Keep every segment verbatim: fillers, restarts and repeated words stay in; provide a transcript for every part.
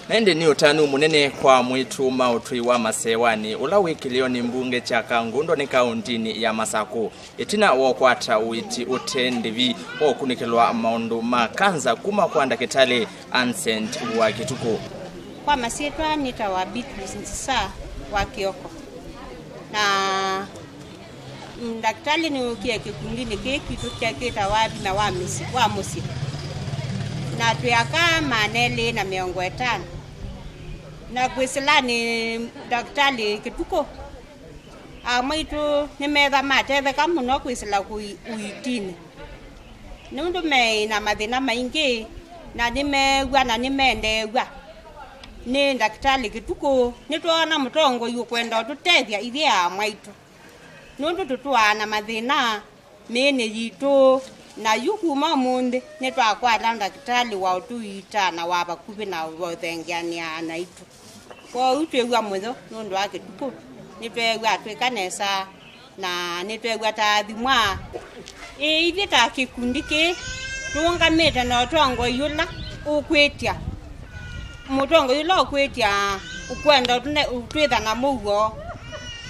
Na ĩndĩ nĩ ũtanu mũnene kwa mwĩĩtu ma ũtũi wa masewanĩ, ũla wĩ kĩlĩonĩ mbunge kya Kangundonĩ kaũntĩnĩ ya Masakũ, ĩtina wa ũkwata ũiiti ũte ndĩvi wa ũkunĩkĩlwa maũndũ ma kanza kuma kwa ndakĩtalĩ Ancent wa Kĩtukũ. Kwa masyĩtwa nĩtawa Beatrice Nzisa wa Kĩoko. Na ndakĩtalĩ nĩwũkie kĩkundinĩ kĩĩ kitũ kĩtawa Athima wa mĩsyĩ, wa mũsyĩ. Na twĩ aka maana elĩ na mĩongo ĩtano. Na kwĩsĩlanĩ ndakĩtalĩ Kĩtukũ, amwaitũ nĩmetha matetheka mũno kwĩsĩla kũi-, ũiitinĩ. Nũndũ meĩ na mathĩna maingĩ, na nĩmeew'a na nĩmendeew'a nĩ ndakĩtalĩ Kĩtukũ, nĩtwoona mũtongoi ũkwenda ũtũtethya ithyĩ amwaitũ. Nũndũ tũtũaa na mathĩna mĩĩnĩ yitũ, na yu kuma ũmũnthĩ nĩtwakwata ndakĩtalĩ wa ũtũiita na wa vakuvĩ na wa ũthengeanĩaa naitũ. Kwoou twĩw'a mũyo nũndũ wa Kĩtukũ, nĩtweew'a atwĩka nesa, na nĩtweew'a ta athimwa. Ĩ, ithyĩ ta kĩkundi kĩĩ tũũngamĩte na ũtongoi ũla ũkwĩtya, mũtongoi ũla ũkwĩtya ũkwenda ũtũne-, twĩtha na mũuo,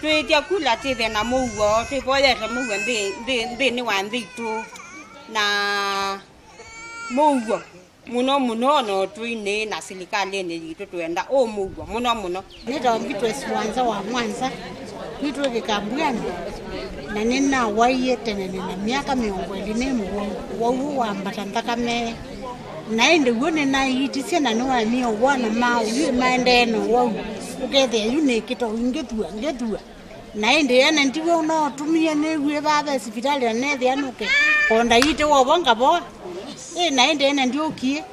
twĩtya kula twĩthe na mũuo, twĩvoyete mũuo nthĩ, nthĩ, nthĩnĩ wa nthĩ itũ, na mũuo mũno mũno ona ũtũinĩ na silikalĩnĩ yitũ, twenda ũmũuo mũno mũno. Nĩtawa Beatrice Wanza wa Mwanza, nĩtwĩkĩka Mbwani, na nĩnawaie tene nĩ na myaka mĩongo ĩlĩ nĩ mũwau. Ũwau ũũ wambata nthakame, na ĩndĩ w'o nĩnaiitisye na nĩwaemie ũwau na maũyũ maendee na ũwau, ũkethĩa yu nĩkĩta ũingĩthua ngĩthua. Na ĩndĩ ene ndiw'e ũnootumie nĩw'e vaa ve sivitalĩ na nethĩa nũke. O ndaitĩwa ũvo ngavoa. Ĩ, na ĩndĩ ene ndiũkie.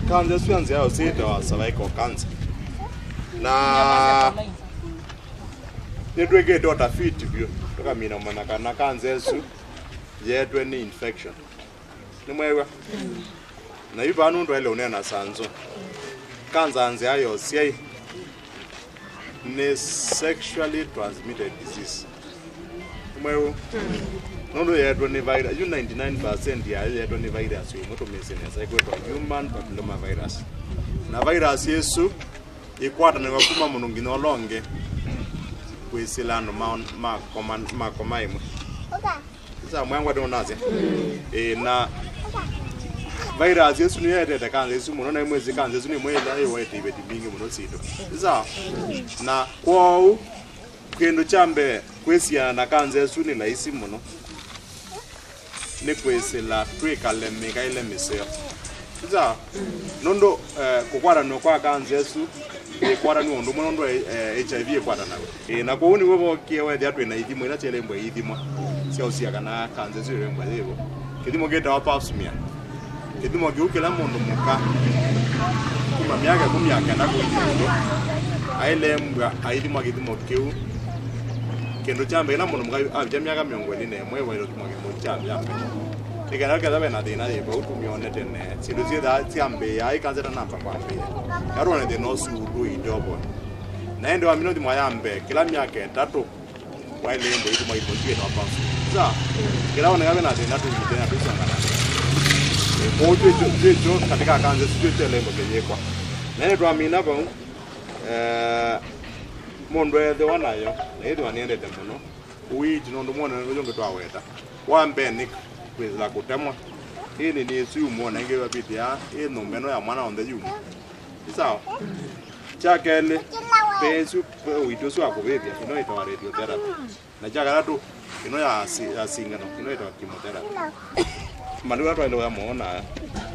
Kanza ĩsu ya nzĩa ya ũsĩ yĩtawa cervical cancer. Na nĩtwĩkĩte ũtafiti vyũ, tũkamina ũmanya kana kanza ĩsu yeetwe nĩ infection. Nĩmweew'a? Na yu vaa nũndũ aĩle ũneena sanzo. Kanza nzĩa ya ũsyai nĩ sexually transmitted disease. Nĩmweew'a? Nũndũ yeetwe nĩ virus, yu ninety-nine percent yayo yeetwe nĩ virus ĩmwe tũmĩsĩ nesa, ĩkwĩtwa human papilloma virus. Na virus ĩsu ĩkwatanĩw'a kuma mũndũ nginya ũla ũngĩ kwĩsĩla andũ ma, ma koma, ma koma ĩmwe. Sasa mwangwa ndio nase. Eh, na virus ĩsu nĩyo ĩetete kanza ĩsu mũno, na imwezi kanza ĩsu nĩ mwĩla ĩwete iveti mbingĩ mũno sitũ. Sasa, na kwoou kĩndũ kya mbee kwĩsiana na kanza ĩsu nĩ laisi mũno. Nĩ kwĩsĩla twĩkale mĩkaĩle mĩseo. Sasa, nũndũ, eh, kũkwatanw'a kwa kanza ĩsu ĩkwatanw'a ũndũ ũmwe nũndũ, eh, H I V ĩkwatanaw'a. Ĩĩ, na kwoou nĩw'o vokie wethĩa twĩ na ithimo ila syaĩlembwa iithimwa sya ũsia kana kanza ĩsu ĩlembwa yĩvo. Kĩthimo kĩtawa pap smear. Kĩthimo kĩu kĩla mũndũ mũka kuma myaka ĩkũmi ya kenda kũthi ĩũlũ aĩlembwa aithimwa kĩthimo kĩu. Kĩndũ kya mbee, ĩla mũndũ mũka avikya myaka mĩongo ĩlĩ na ĩmwe, waĩle ũthimwa kĩthimo kya mbee. Nĩ kana ketha ve na thĩna yĩ vau, tũmyone tene. Syĩndũ syĩthaa syambĩĩa, ĩ kanza ĩtanamba kwambĩĩa. Kana twone thĩna ũsu tũiite ũvonĩ. Na ĩndĩ wamina ũthimwa ya mbee, kĩla myaka ĩtatũ, waĩle ĩndĩ ĩthimwa kĩthimo kĩu kĩtawa pap smear. Sa, kĩla woneka ve na thĩna, tũiite na tũisongana. Kwoou twĩ kyo, twĩ kyo katika kanza ĩsu, twĩ kyo ĩlembo kĩyĩkwa. Na ĩndĩ twamina vau, eh, mũndũ ethĩwa nayo, na ĩthĩwa nĩendete mũno, ũiiti nũndũ mwonene ũyũ ũngĩ twaweta. Wa mbee nĩ kwĩsĩla kũtemwa. Ĩĩ nĩ nĩsu yumwa, na ĩngĩ vavĩtĩa, ĩ nyũmba ĩno ya mwana onthe yumwa. Nĩ sawa? Kya kelĩ, ve ĩsu, ve ũiiti ũsu wa kũvĩvya, ĩno ĩtawa radiotherapy. Na kya katatũ, ĩno ya si-, ya singano, ĩno ĩtawa chemotherapy. Malĩu ala twaĩle ũya moo na aya,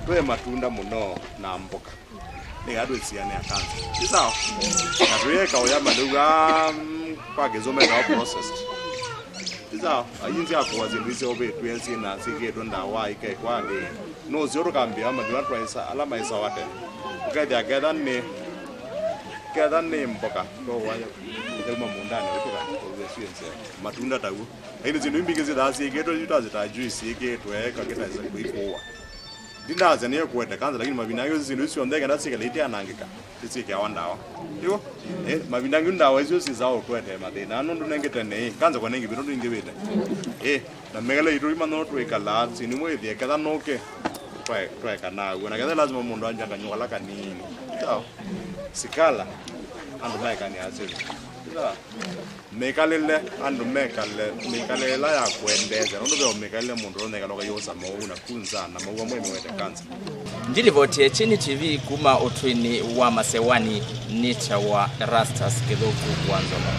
tũe matunda mũno na mboka. Nĩ kana twĩsianĩa kanza. Nĩ sawa? Na tũyeka ũya malĩu aa, mm, kwa kĩsũmũ metawa processed. Nĩ sawa? Ainzi akũwa syĩndũ iseũvĩtw'e syĩna syĩkĩtwe ndawa ikekwa nthĩ. No ũseo tũkambĩa malĩu ala twaĩsa, ala maĩsawa tene. Ũkethĩa ketha nĩ, ketha nĩ mboka, twaũa yauma mũũndanĩ ũtũka, ũw'e syĩ nzeo. Matunda taw'o. Lakini syĩndũ imbingĩ syĩthaa syĩkĩtwe, yu ta, ta juice yĩkĩtwe, kakĩtaĩsa kũikũwa. Ndinasya nĩyo kũete kanza, lakini mavinda angĩ syĩndũ isu syonthe kenda syĩkale iteanangĩka, nĩsyĩkĩawa ndawa. Nĩw'o? Eh, mavinda angĩ ndawa isu syĩsaa ũtũetee mathĩna. Nũndũ nengĩ tene, ĩ, kanza kwa nengĩ vĩndũ ningĩvĩte. Eh, na mĩkale itũ imanya tũikalaa, syĩndũ imwe ĩthĩe ketha nũke, twae-, twaeka naw'o. Na ketha lazima mũndũ anja kanyũa kala kanini. Sawa. Sikala, andũ maekane asili. Sawa. Mĩkalĩle, andũ mekale, mĩkalĩle ĩla ya kwendeesya, nũndũ ve mĩkalĩle mũndũ ũnekala ũkayũsa maũu na kunza na maũu amwe mĩwete kanza. Ndilivotie Kyeni T V kuma ũtwĩnĩ wa Masewani, nĩtawa Erastus Kĩthũku wa Nzomo.